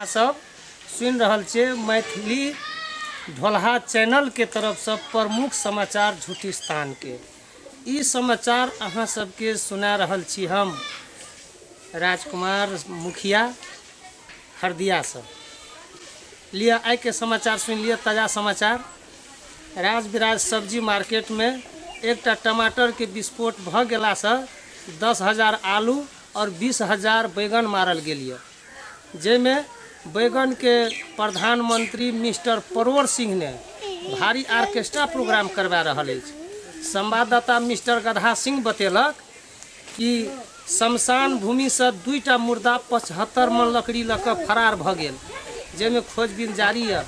सब सुनि रहल छियै मैथिली ढोलहा चैनल के तरफसँ प्रमुख समाचार झूठिस्तान के। ई समाचार अहाँ सबके सुना रहल छी हम राजकुमार मुखिया हरदियासँ। लिअ आइ के समाचार सुनि लिअ, ताजा समाचार। राजविराज सब्जी मार्केट में एकटा टमाटर के विस्फोट भऽ गेलासँ 10,000 आलू और 20,000 बैगन मारल गेल यऽ, जाहिमे बैगन के प्रधानमंत्री मिस्टर परोर सिंह ने भारी आर्केस्ट्रा प्रोग्राम करवा रहल अछि। संवाददाता मिस्टर गधा सिंह बतेलक कि शमशान भूमि से 2टा मुर्दा 75 मन लकड़ी लऽ कऽ फरार भऽ गेल, जाहिमे खोजबीन जारी यऽ।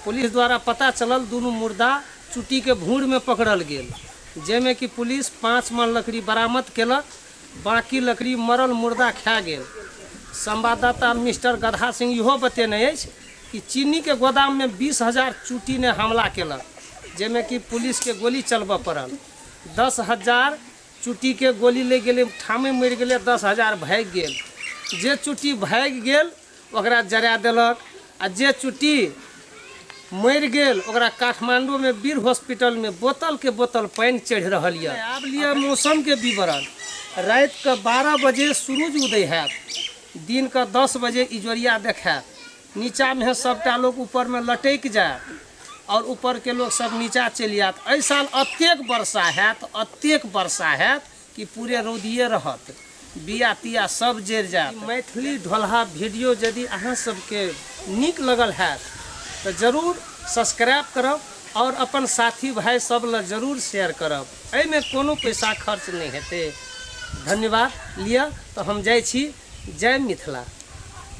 पुलिस द्वारा पता चलल दुनू मुर्दा चुट्टी के भूड़ में पकड़ल गेल, जाहिमे कि पुलिस 5 मन लकड़ी बरामद केलक, बाकी लकड़ी मरल मुर्दा खा गेल। संवाददाता मिस्टर गधा सिंह इहो बतेने अछि कि चीनी के गोदाम में 20,000 चुट्टी ने हमला केलक, जाहिमे कि पुलिस के गोली चलबऽ पड़ल। 10,000 चुट्टी के गोली लागि गेलै, ठामे मरि गेलै, 10,000 भागि गेल। जे चुट्टी भागि गेल ओकरा जरा देलक आ जे चुट्टी मरि गेल ओकरा काठमांडू में वीर हॉस्पिटल में बोतल के बोतल पानि चढ़ि रहल यऽ। आब लिअ मौसम के विवरण। राति के 12 बजे सूरज उदय हैत, दिन के 10 बजे इजोरिया देखायत। नीचा में सबटा लोग ऊपर में लटकि जायत और ऊपर के लोग सब नीचा चलि जायत। एहि साल अतेक वर्षा हैत, अतेक वर्षा हैत कि पूरे रौदिए रहत, बिया तिया सब जरि जायत। मैथिली ढोलहा वीडियो यदि अहाँ सबके नीक लगल हैत तऽ जरूर सब्सक्राइब करब और अपन साथी भाई सब लग जरूर शेयर करब। एहिमे कोनो पैसा खर्च नहि हेतै। धन्यवाद। लिअ तऽ हम जाइ छी। जय मिथिला।